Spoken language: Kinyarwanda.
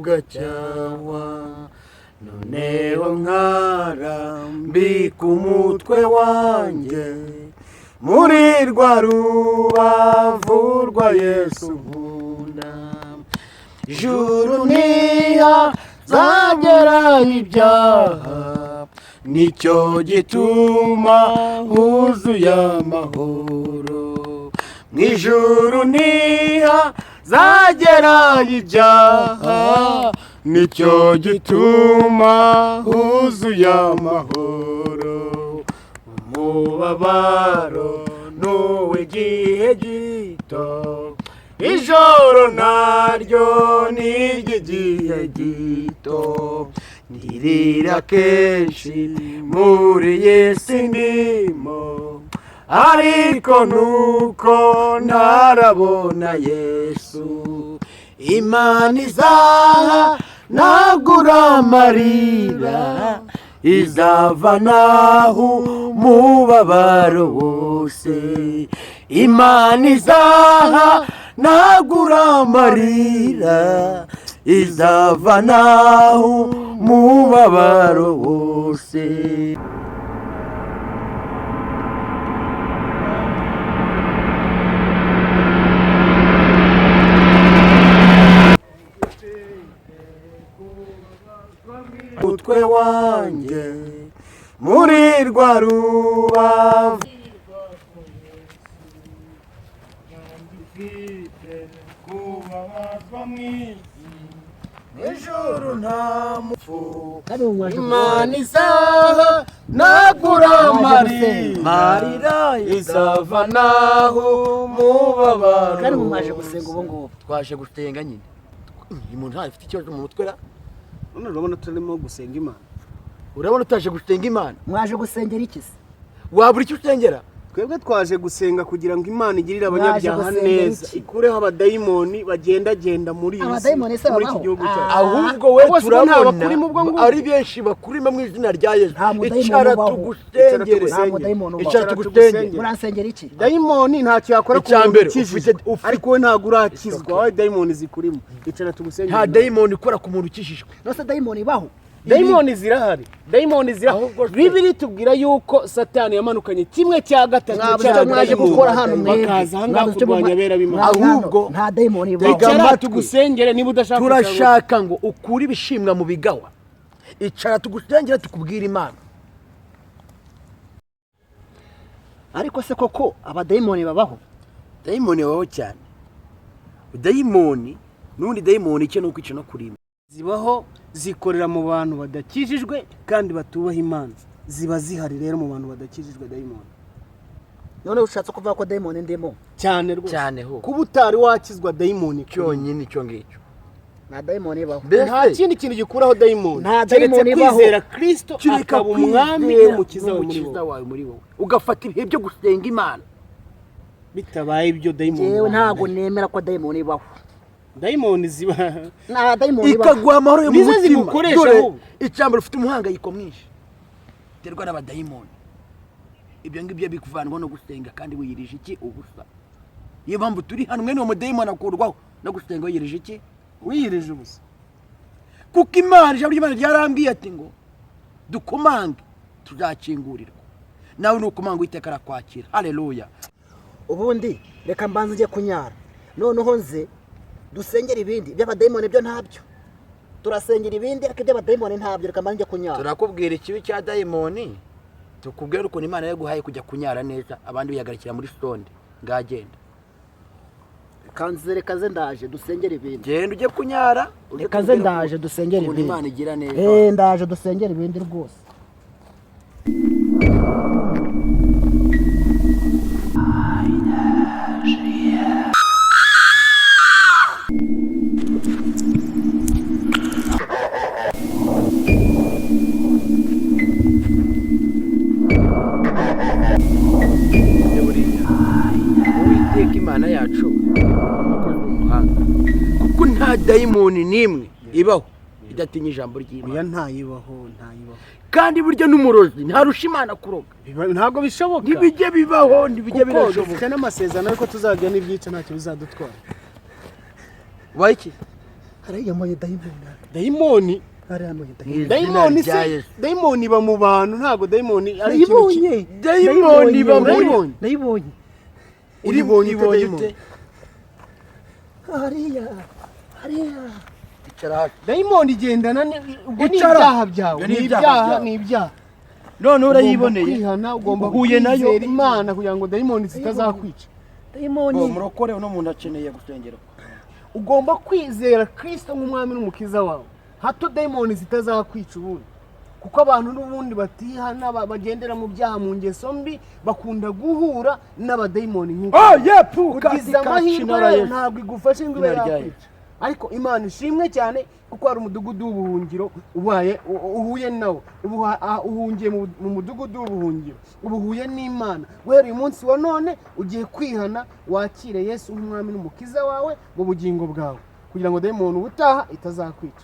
Ugacyahwa, noneho nkarambika umutwe wanjye muri rwa rubavu rwa Yesu nkunda. Ijuru ntihazagera ibyaha, nicyo gituma huzuye amahoro. Mu ijuru ntihazagera ibyaha, nicyo gituma huzuye amahoro. Umubabaro n'uw'igihe gito, ijoro naryo ni iry'igihe gito. Ndirira kenshi muri iyi si ndimo, ariko nuko ntarabona Yesu. Imana izahanagura amarira, izavanaho umubabaro wose. Imana izahanagura amarira, izavanaho umubabaro wose. Umutwe wanjye muri rwa rubavu kubabazwa mu isi, ijuru nta mupfu. Imana izahanagura amarira, izavanaho umubabaro. Kandi mu mwaje gusenga ubu ngubu? Twaje gusenga nyine. Uyu muntu ntawe ufite ikibazo mu mutwe ra? None urabona turimo gusenga Imana? Urabona utaje gusenga Imana? Mwaje gusengera iki se? Wabura icyo usengera? Twebwe twaje gusenga kugira ngo Imana igirire Mwaje abanyabyaha gusengera neza, iki? ikureho abadayimoni bagendagenda muri iyi si, Abadayimoni se muri iki babaho? gihugu cyacu. Ah. Ahubwo we Bose ubu nta turabona bakurimo ubwo ngubwo. ari benshi bakurimo mu izina rya Yesu. Nta mudayimoni Icara ubaho. tugusengere. Nta mudayimoni ubaho. Icara tugusengere. Muransengera iki? Dayimoni ntacyo yakora ku Icya muntu mbere, ukijijwe, ariko we ntabwo urakizwa, wowe dayimoni zikurimo. Icara tugusengere. Nta dayimoni ikora ku muntu ukijijwe. Nose dayimoni ibaho? Dayimoni zirahari, dayimoni zirahari. Ahubwo se- Bibiri tubwira yuko Satani yamanukanye kimwe cya gatatu Mwabuze icyo mwaje cy'abadayimoni, gukora hano mwebwe. bakaza aha ngaha Mwabuze icyo kurwanya abera b'Imana. mwaje hano. Ahubwo- Nta dayimoni ibaho. Tega Icara amatwi. tugusengere niba udashaka. Turashaka ngo ukure ibishimwa mu bigawa. Icara tugusengere, tukubwire Imana. Ariko se koko abadayimoni babaho? Dayimoni babaho cyane. Dayimoni n'ubundi, dayimoni icyo ni ukwica no kurimba. Zibaho, zikorera mu bantu badakijijwe kandi batubaha Imana. Ziba zihari rero mu bantu badakijijwe, dayimoni. None ushatse kuvuga ko dayimoni ndimo? Cyane rwose. Cyane ho. Kuba utari wakizwa, dayimoni ikurimo. Cyonyine icyo ngicyo. Nta dayimoni ibaho. Nta Mbese kindi kintu gikuraho dayimoni Nta keretse dayimoni ibaho. kwizera Kirisito kereka akaba umwami kwizera n'umukiza wawe muri n'umukiza wowe. wawe muri wowe, ugafata ibihe byo gusenga Imana. Bitabaye ibyo, dayimoni Jewe ntabwo wawe. nemera ko dayimoni ibaho. Dayimoni ziba. Nta dayimoni ibaho. Ikaguha amahoro yo mu Nizo mutima. zigukoresha Dore ahubwo. icambere, ufite umuhangayiko mwinshi uterwa n'abadayimoni. Ibyo ngibyo bikuvanwaho no gusenga kandi wiyirije iki? Ubusa. Niyo mpamvu turi hano. Mwene uwo mudayimoni akurwaho no gusenga wiyirije iki? Wiyirije ubusa. Kuko Imana, ijambo ry'Imana ryarambwiye ati ngo dukomange tuzakingurirwa. Nawe nukomanga, Uwiteka arakwakira. Haleluya. Ubundi reka mbanze njye kunyara, noneho nze dusengera ibindi. Iby'abadayimoni byo ntabyo, turasengera ibindi, ariko iby'abadayimoni ntabyo. Reka mbanze njye kunyara. Turakubwira ikibi cya dayimoni, tukubwira ukuntu Imana yaguhaye kujya kunyara neza, abandi bihagarikira muri sonde. Ngagenda. Kanze, reka nze, ndaje dusengera ibindi. Genda ujye kunyara ujye Reka nze, kubwira ndaje dusengera ukuntu ibindi. Imana igira neza. Eh, ndaje dusengera ibindi rwose. Buriya Uwiteka Imana yacu umukozi w'umuhanga, kuko nta dayimoni n'imwe ibaho idatinya ijambo ry'Imana. Oya, ntayibaho, ntayibaho. Kandi burya n'umurozi ntarusha Imana kuroga. Ntabwo bishoboka. Ntibijye bibaho, ntibijye Kuko birashoboka. dufite n'amasezerano ariko tuzajya n'ibyica ntacyo bizadutwara. Waye iki? Hariya mbonye dayimoni. Dayimoni. Hariya mbonye dayimoni. Dayimoni Izina rya se Yesu. dayimoni iba mu bantu, ntabwo dayimoni ari ikintu Nayibonye. Dayimoni iba muri- Urayibonye? Nayibonye. Uribonye ute Ibonye dayimoni? ute? Hariya, hariya. Icara hasi. Dayimoni igendana ubwo ni Icara. ibyaha byawe. Ibyo ni Ni ibyaha ibyaha. byawe. Ni ibyaha. None urayiboneye. Ugomba kwihana, ugomba Uhuye nayo. kwizera Imana kugira ngo dayimoni zitazakwica. Dayimoni. Oh, murokore, uno muntu akeneye gusengerwa. Ugomba kwizera Kirisito nk'umwami n'umukiza wawe, hato dayimoni zitazakwica ubundi, kuko abantu n'ubundi batihana, bagendera mu byaha, mu ngeso mbi, bakunda guhura n'abadayimoni nk'uko. Oh, yepu. Ugize amahirwe rero, ntabwo igufashe ngo ibe Izina rya yakwica. Ariko Imana ishimwe cyane kuko hari umudugudu w'ubuhungiro ubaye uhuye nawo. Ubu uhungiye mu mudugudu w'ubuhungiro, ubu uhuye n'Imana. Guhera uyu munsi wa none ugiye kwihana, wakire Yesu nk'umwami n'umukiza wawe mu bugingo bwawe, kugira ngo dayimoni ubutaha itazakwica.